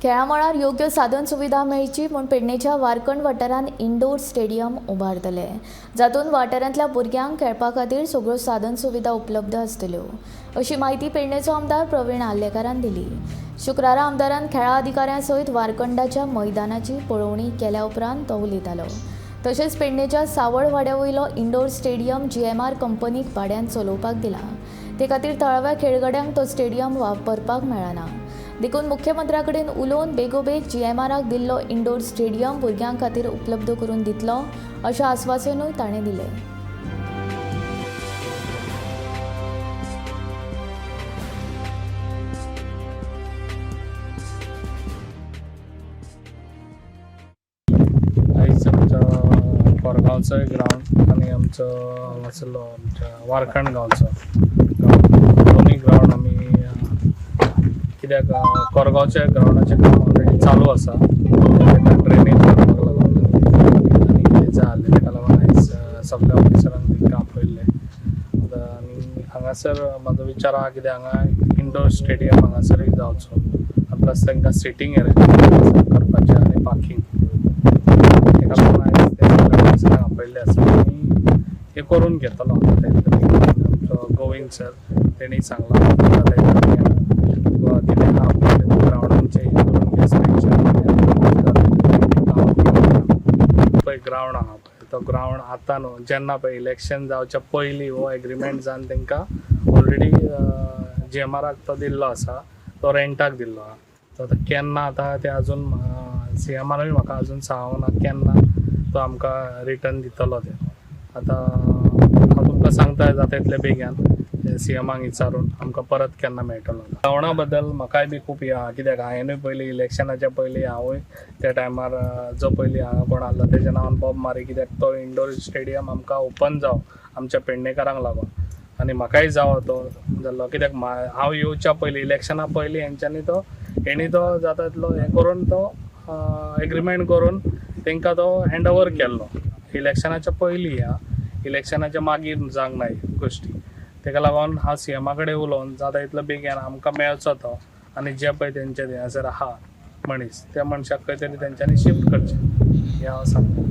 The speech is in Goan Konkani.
खेळा मळार योग्य साधन सुविधा मेळची म्हूण पेडणेच्या वारकण वाठारांत इंडोर स्टेडियम उबारतले, जातूंत वाठारांतल्या भुरग्यांक खेळपा खातीर सगळ्यो साधन सुविधा उपलब्ध आसतल्यो, अशी म्हायती पेडणेचो आमदार प्रवीण आर्लेकारान दिली. शुक्रारा आमदारान खेळा अधिकाऱ्यां सयत वारकंडाच्या मैदानाची पळोवणी केल्या उपरांत तो उलयतालो. तशेंच पेडणेच्या सावळवाड्या वयलो इंडोर स्टेडियम जीएमआर कंपनीक भाड्यान चलोवपाक दिला. ते खातीर थळाव्या खेळगड्यांक तो स्टेडियम वापरपाक मेळना. देखून मुख्यमंत्र्या कडेन उलोवन बेगोबेग जीएमआराक दिल्लो इंडोर स्टेडियम भुरग्यां खातीर उपलब्ध करून दितलो, अशें आस्वासनूय ताणें दिलें. आयज आमचो कोरगांवचोय ग्रावंड आनी आमचो हांगासरलो आमच्या वारखंड गांवचो ग्रावंड, दोनूय ग्रावंड आमी कित्याक कोरगांवच्या ग्रावंडाचें काम ऑलरेडी चालू आसा. ताका ड्रेनेज करपाक लागून आनी कितें जाय आसलें, ताका लागून आयज सगल्या ऑफिसरांक तांकां आपयल्लें. आतां आनी हांगासर म्हाजो विचार आहा, कित्याक हांगा इंडोर स्टेडियम हांगासरूय जावचो, प्लस तांकां सिटींग एरेंजमेंट करपाचें आनी पार्कींग. ताका लागून आयज ते सगळे ऑफिसरांक आपयल्ले आसा आनी हे करून घेतलो. आमचो गोविंद सर तेणी सांगलां, कितें आहा पळय ग्रावंडाचें हें करून घे सँक्शन. पळय ग्रावंड आहा पळय, तो ग्रावंड आतां न्हू, जेन्ना पळय इलेक्शन जावच्या पयलीं हो एग्रीमेंट जावन तांकां ऑलरेडी जीएमआराक तो दिल्लो आसा, तो रेंटाक दिल्लो आहा. तो आतां केन्ना आतां ते अजून सीएमानूय म्हाका अजून सांगूंक ना केन्ना तो आमकां रिटर्न दितलो ते. आतां हांव तुमकां सांगता, जाता इतले बेगीन सीएमाक विचारून आमकां परत केन्ना मेळटलो. ग्रावंडा बद्दल म्हाकाय बी खूब हें आहा, कित्याक हांवेनूय पयलीं इलेक्शनाच्या पयलीं हांवूय त्या टायमार जो पयलीं हांगा कोण आहलो तेज्या नांवान बोब मारी, कित्याक तो इंडोर स्टेडियम आमकां ओपन जावं आमच्या पेडणेकारांक लागून आनी म्हाकाय जावो तो जाल्लो, कित्याक हांव येवच्या पयलीं इलेक्शना पयलीं हेंच्यांनी तो हेणी तो जाता तितलो हें करून तो एग्रीमेंट करून तांकां तो हँड ओवर केल्लो इलेक्शनाच्या पयलीं. ह्या इलेक्शनाच्या मागीर जावंक ना ही गोश्टी. ताका लागून हांव सीएमा कडेन उलोवन जाता इतलो बेगीन आमकां मेळचो तो आनी जे पळय तेंचे थंयसर आहा मनीस, त्या मनशाक खंय तरी तेंच्यांनी शिफ्ट करचें, हें हांव सांगता.